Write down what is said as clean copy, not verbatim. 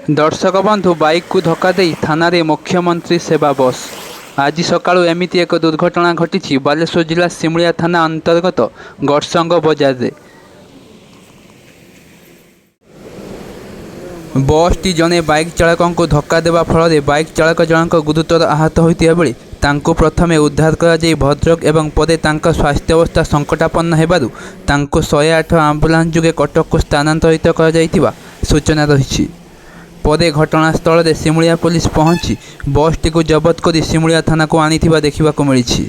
ଦର୍ଶକ ବନ୍ଧୁ, ବାଇକ୍କୁ ଧକ୍କା ଦେଇ ଥାନାରେ ମୁଖ୍ୟମନ୍ତ୍ରୀ ସେବା ବସ୍। ଆଜି ସକାଳୁ ଏମିତି ଏକ ଦୁର୍ଘଟଣା ଘଟିଛି ବାଲେଶ୍ୱର ଜିଲ୍ଲା ସିମୁଳିଆ ଥାନା ଅନ୍ତର୍ଗତ ଗଡ଼ସଙ୍ଗ ବଜାରରେ। ବସ୍ଟି ଜଣେ ବାଇକ୍ ଚାଳକଙ୍କୁ ଧକ୍କା ଦେବା ଫଳରେ ବାଇକ୍ ଚାଳକ ଜଣଙ୍କ ଗୁରୁତର ଆହତ ହୋଇଥିବା ବେଳେ ତାଙ୍କୁ ପ୍ରଥମେ ଉଦ୍ଧାର କରାଯାଇ ଭଦ୍ରକ ଏବଂ ପରେ ତାଙ୍କ ସ୍ୱାସ୍ଥ୍ୟାବସ୍ଥା ସଙ୍କଟାପନ୍ନ ହେବାରୁ ତାଙ୍କୁ 108 ଆମ୍ବୁଲାନ୍ସ ଯୋଗେ କଟକକୁ ସ୍ଥାନାନ୍ତରିତ କରାଯାଇଥିବା ସୂଚନା ରହିଛି। ପରେ ଘଟଣାସ୍ଥଳରେ ସିମୁଳିଆ ପୋଲିସ ପହଞ୍ଚି ବସ୍ଟିକୁ ଜବତ କରି ସିମୁଳିଆ ଥାନାକୁ ଆଣିଥିବା ଦେଖିବାକୁ ମିଳିଛି।